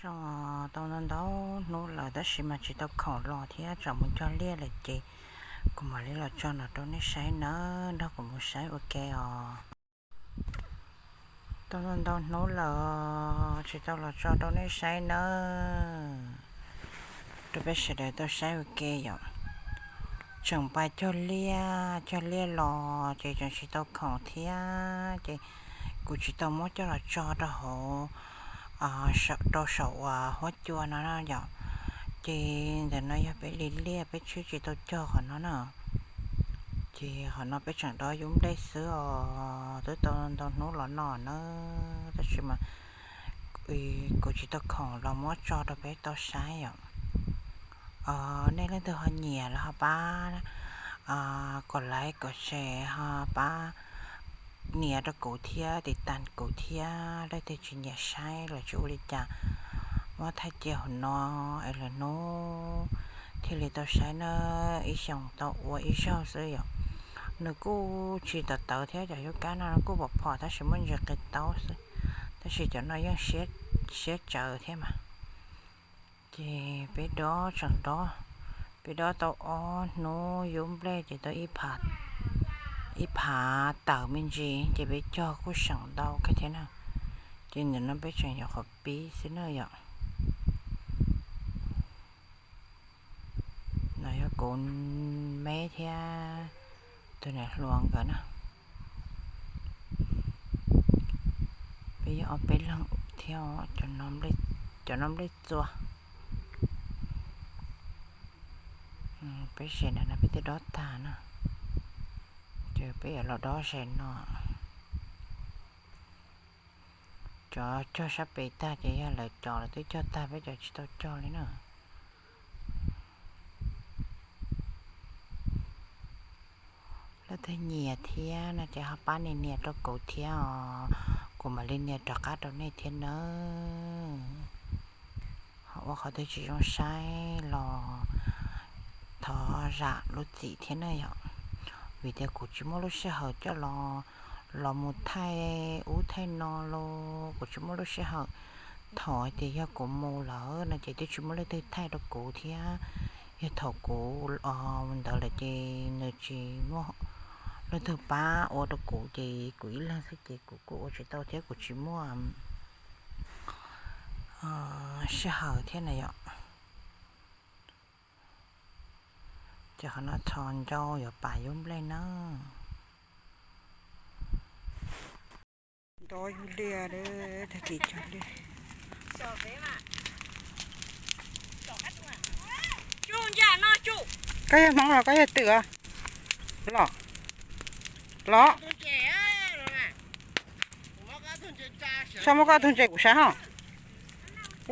Tau ntau ntau hnub lawm tab sis mas tsis tau khoom los thiab, tsam mus cog liaj lawm ces kuv mam li los tso no rau nej saib nawb, nrog kuv mus saib ua ke os. Tau ntau ntau hnub lawm tsis tau los tso rau nej saib nawb, rau peb sawv daws tau saib ua ke yom. Tseem pais cog liaj, cog liaj los ces tseem tsis tau khoom thiab ces kuv tsis tau muab coj los tso rau hauv, rau saum uas huab cua no yom. Ces ntawm no yog peb li liaj, peb tshwb tsis tau cog qhov no na. Ces qhov no peb tseem dob yub nplej xwb os, twb tau ntau hnub los no na, tab sis mas kuv tsis tau khoom los muab tso rau peb tau saib yom. Nej leej twg ho nyiam los ho pab kom like kom share, ho pab nias rau kuv thiab, tiv tas kuv thiab. Leej twg tsis nyiam saib los tsis ua li cas, muab thaij cia hauv no es lwm hnub thiaj li tau saib na. Ib xyoos tau ua ib zaug xwb yom. Nws kuj tsis tawv tawv thiab, cov yub kab no kuj pom phom tab sis muaj ntsis qis taub xwb, tab sis cov no yeej siab tsawv thiab mas. Ces peb dob tseem dob, peb dob tau ob hnub yub nplej ces tau ib phav tawm me ntsis ces peb cog kuj seem ntau kawg thiab na. Ces ntawm no peb tseem yuav qhov pib xwb na yom. No yog kuv me thiab tus niam hluas nkawd na. Peb yog ob peb leeg thiab, cov no nplej txua. Peb ze ntawm no peb twb dob tag na, ces peb yuav los dob ze no. Cov cog sab pem tag ces yog lawv cov lawv twb cog tag, peb cov tsis tau cog li na. Leej twg nyiam thiab no ces ho pab nias nias rau kuv thiab os, kuv mam li nias rov qab rau nej thiab nawb. Ho ua qhov twg tsis zoo saib los thov zam lub txim thiab na yom. Vim tias kuv tsis muaj lub sij hawm coj los, los mus thaij ub thaij no los kuv tsis muaj lub sij hawm. Thaum hais tias yog kuv mus lawm no ces twb tsis muaj leej twg thaij rau kuv thiab. Yog thaum kuv mus ntawd lawm ces nws tsis muaj leej twg pab ua rau kuv ces kuv ib leeg xwb ces kuv kuj ua tsis tau thiab kuv tsis muaj sij hawm thiab na yom. Ces qhov no txhos ncau yuav pam yub nplej na. Nto yug liaj, tag kis cog liaj. Koj yog Hmoob los koj yog twm? Los, los. Saib muab koj tug ntses kuv saib ho.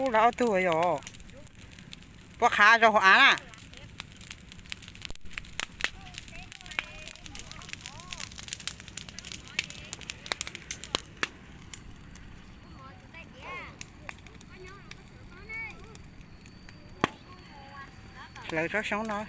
Ub, lawv ob tug yom. Puab qhav rau hauv av na. Hlawv tsob xyoob no.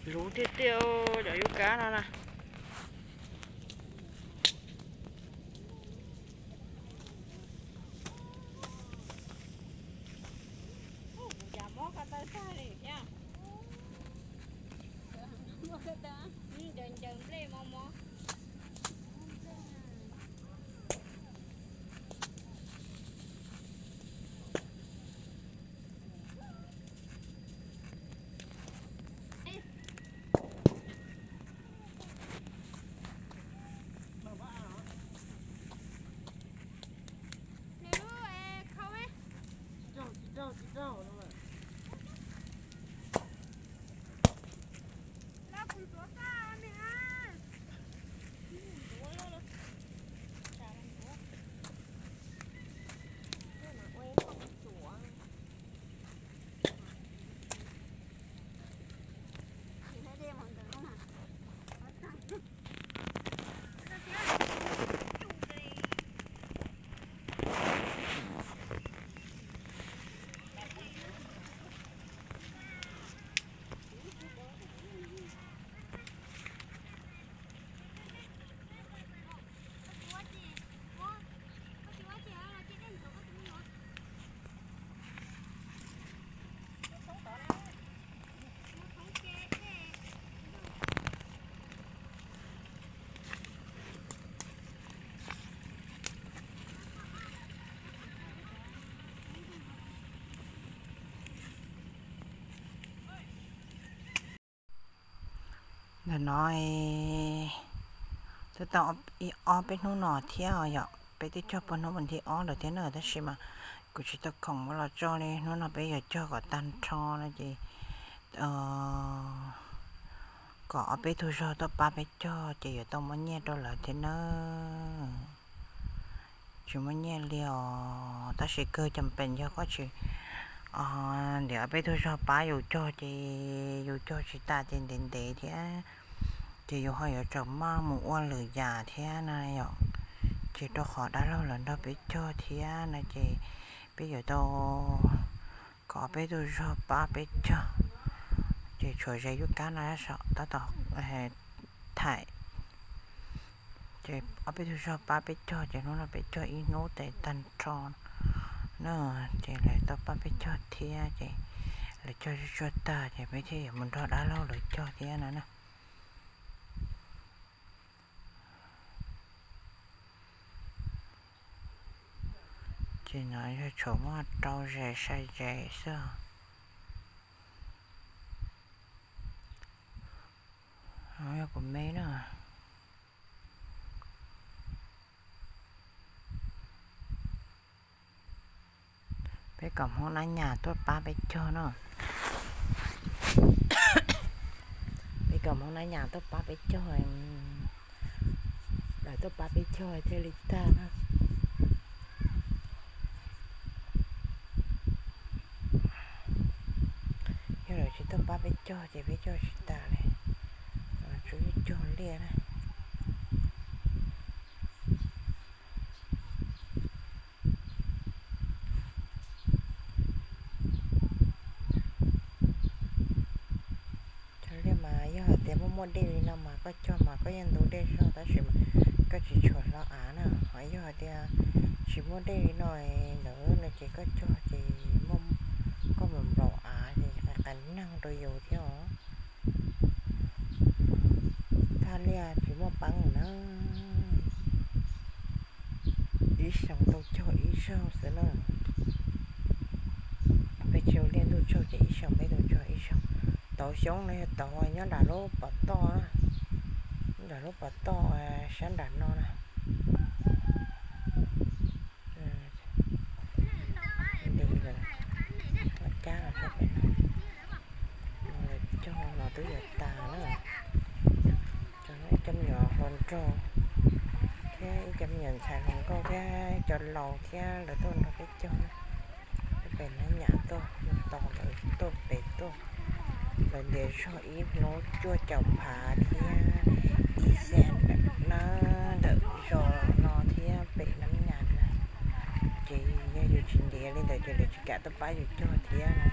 Luv tiag tiag cov yub kab no na. Ntawm no twb tau ib ob peb hnub no thiab yom, peb twb cog puag hnub vas thib ob lawm thiab na, tab sis mas kuv tsis tau khoom ua los tso li. Hnub no peb yuav cog kom tag nrho no ces kom ob peb tug zog tuaj pab peb cog ces yuav tau muab nyiaj rau lawv thiab na. Tsis muaj nyiaj li os, tab sis kawg cam peem yog koj tsis, ntiav ob peb tug zog pab yus cog ces yus cog tsis tas ces ntev ntev thiab ces yus ho yuav tseem maj mus ua lwm yam thiab na yom. Ces rau qhov dab laug lawv nrog peb cog thiab no ces peb yuav tau kom ob peb tug zog pab peb cog. Ces tshuav ze yub kab no saum tab tom thaim. Ces ob peb tug zog pab peb cog ces hnub no peb cog ib hnub tes tag nrho na, ces lawv tau pab peb cog thiab ces lawv cog tsuag tsuag tag ces peb thiaj yuav mus nrog dab laug lawv cog thiab no na. Ces no yog tshuav muaj rau ze sai ze xwb. Yog kuv me na. Peb kom Hmoob Nab Nyas tuaj pab peb cog no. Peb kom Hmoob Nab Nyas tuaj pab peb cog, lawv tuaj pab peb cog thiaj li tag na. Yog lawv tsis tuaj pab peb cog ces peb cog tsis tas li, tsuas yog cog liaj na. Cog liaj mas yog hais tias muaj muaj dej li no mas koj cog mas koj yeej ntu dej zog tab sis mas koj tsis tshua hlob av na. Ho yog hais tias tsis muaj dej li no ntawd no ces koj cog ces koj mus nplaum av ces qas neeg rau yus thiab os. Thaj liaj tsis muaj peev na. Ib xyoos tau cog ib zaug xwb na. Peb tsis ua liaj ntuj tsaug ces ib xyoos peb tau cog ib zaug. Tauv xyoob no yog tauv nyob nram lub pov toj, nram lub pov toj sab nram no na. Nti lawm, muab cab los tso pem no. Lawv cog no twb yuav tas na. Cov me nyuam hluas nraug thiab ib cov me nyuam ntxhais hluas nkauj thiab cov laus thiab lawv tuaj nrog peb cog na. Peb pem Nab Nyas tuaj, tos lawv tuaj pem tuaj. Lawv ntiav zog ib hnub cuaj caum phav thiab ib xees na, ntawm zos no thiab pem Nab Nyas na. Ces yog yus tsis ntiav li ntawd ces lawv tsis kam tuaj pab yus cog thiab na.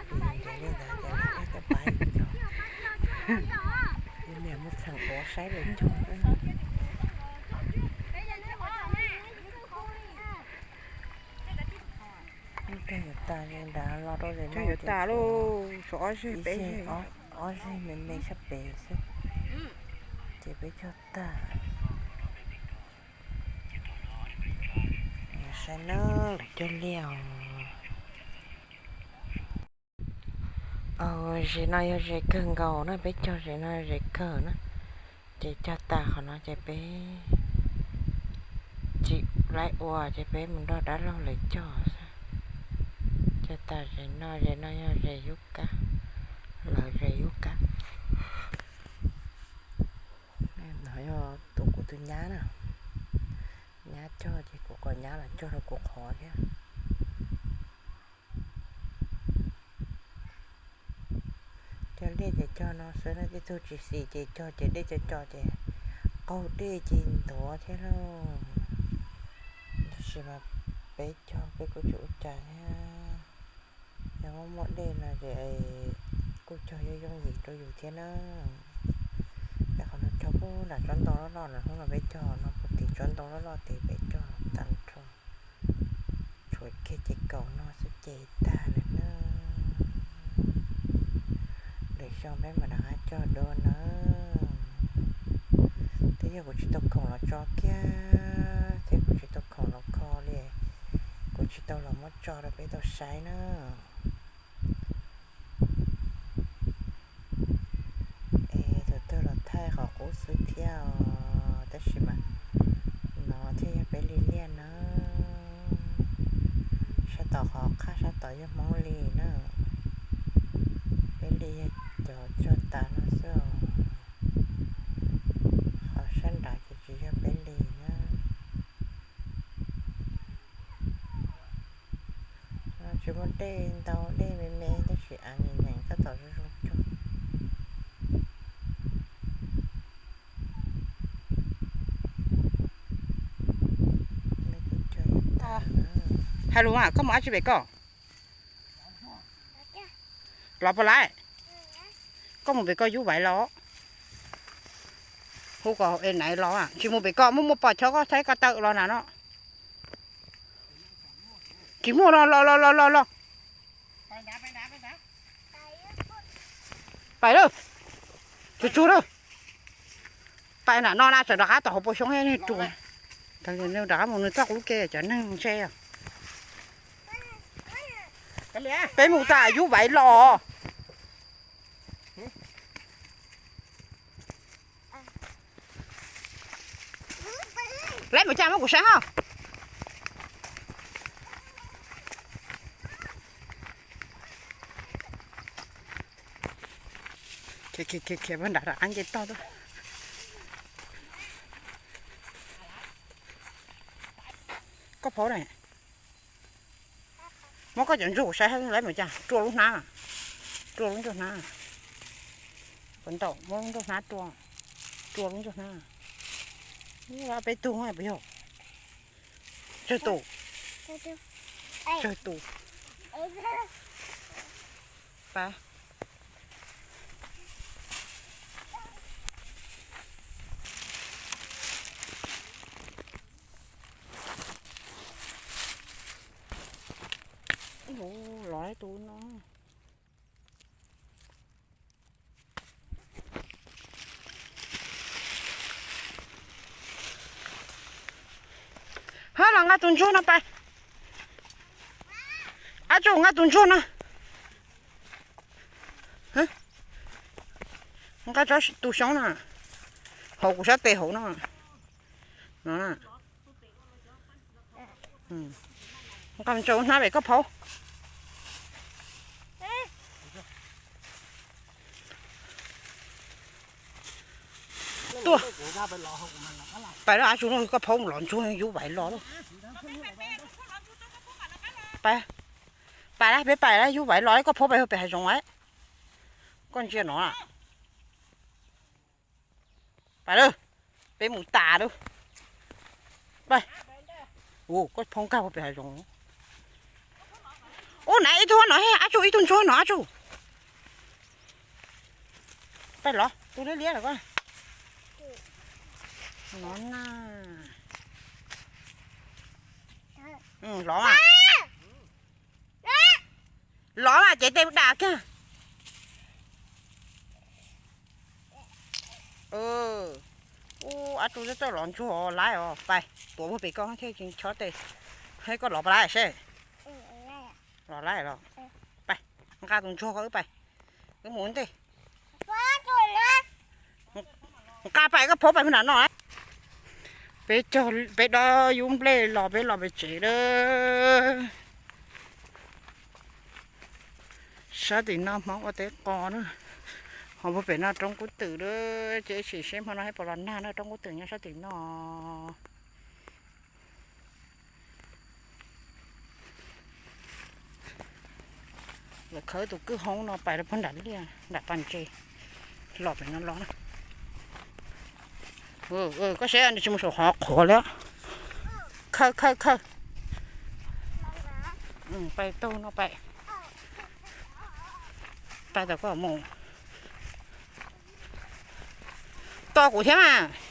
Ces yus ntiav li ntawd ces lawv thiaj tuaj pab yus cog. Yus niam mus txheem quav saib lawv cog. Cog yuav tas li nrad los rau zem no, cog yuav tas lauj, tshuav ob zeg peb zeg, ob zeg me me sab pem xwb, ces peb cog tag. Saib na, lawv cog liaj os. Zem no yog zem kawg nkaus na, peb cog zem no zem kawg na. Ces cog tas qhov no ces peb tsis laib ua ces peb mus nrog dab laug lawv cog xwb. Cog tas zem no, zem no yog zem yub kab, lawv zem yub kab. No yog tus kuv tus nyab na, nyab cog ces kuv kom nyab los cog rau kuv qhov thiab. Cog liaj ces cog no xwb na, tej tug tsis xis ces cog ces dej co co ces qaug dej ces ntuav thiab lauj. Tab sis mas peb cog peb kuj tsis ua cas thiab. Yog muaj muaj dej no ces kuj cog yooj yooj yim rau yus thiab na. Peb qhov no cog puag nram tsob ntoo loj loj no, hnub no peb cog no puag tim tsob ntoo loj loj tim peb cog tag nrho. Tshuav kiag ces kaum no xwb ces tag lawm na. Lwm xyoo peb mam rov qab cog dua na. Twb yog kuv tsis tau khoom los tso kiag thiab kuv tsis tau khoom los kho li, kuv tsis tau los muab tso rau peb tau saib na. thiab os, tab sis mas no thiaj yog peb li liaj na. Sab tom qhov qab sab tod yog Hmoob li na. Peb li yog cov tsuag tas no xwb os. Qhov sab nrad ces tsis yog peb li na. Tsis muaj dej ntau, dej me me tab sis av nyeem nyeem tab tom zoo zoo cuag. Hais lus, koj mus dab tsi pem koj? Los puas laiv? Koj mus pem koj yub vaiv los. Hu kom es naiv los, tsis mus pem koj muaj muaj pos chob koj thaib ko taw los na no. Tsis muaj no, los los los los los. Pais lawm. Tsuag tsuag lawm. Pais nram no na, txawm rov qab tom hauv paus xyoob rua. Rov qab mus nws txoj qub ke cov neeg ntshe. Peb mus tas yub vaiv los. Laiv mus cas muab kuv saib hos. Khiav khiav khiav khiav nram rov qab nce toj tuaj. Koj phaub na. Muab koj cov ntsuag kuv saib, laiv mus cas rua lub hnab. Rua lub ntsuag hnab. Puas ntaum, muab lub ntsuag hnab rua. Rua lub ntsuag hnab. Peb tug puas yog? Tsawg tus? Tsawg tus? Pab. Los tus no. Hab los nqa tus ntsuag no pais. Ab tsuj, nqa tus ntsuag no. Nqa tus xyoob no. Hauv kuv sab tes hauv no. No. Nqa mus tso hnab pem koj phaub. Tuaj. Pais lawm, ab tsuj, koj phaub mus los ntsuag yub vaiv los lawm. Pais, pais lawm, peb pais lawm, yub vaiv los, koj phaub pais pem hav zoov lawm. Koj ntsia no. Pais lawm, peb mus tas lawm. Pais. Ua koj phaub nkag pem hav zoov. Ub, na ib tug no, ab tsuj, ib tug ntsuag no, ab tsuj. Pais los, tus liab liab lawm koj. No na. Los mas. Los mas, cev tes dam kiag. Ub, ab tsuj, txawj los ntsuag laiv os. Pais, tuav muag pem koj thiaj tsis chob tes. Koj los pais laiv seb. Los laiv los. Pais, nqa tus ntsuag koj wb pais. Wb mus ua ntej. Nqa pais, koj phaub pais mus nram no. Peb cog, peb dob yub nplej los peb los pem tsev lawm. Sab tim no Hmoob ua teb qos na. Ho puag pem no roob kub twm lawm, ces sim seb hmo no peb puas los nag na, roob kub twm nyob sab tim no. Lawv khawb tus kwj hoob no pais rau puag nram liaj nram pas ntses, los pem no los na. Koj saib nws tsis mus saum qhov qhuav li. Khawb khawb khawb. Pais taug no pais. Pais tom koj mus. Tos kuv thiab mas.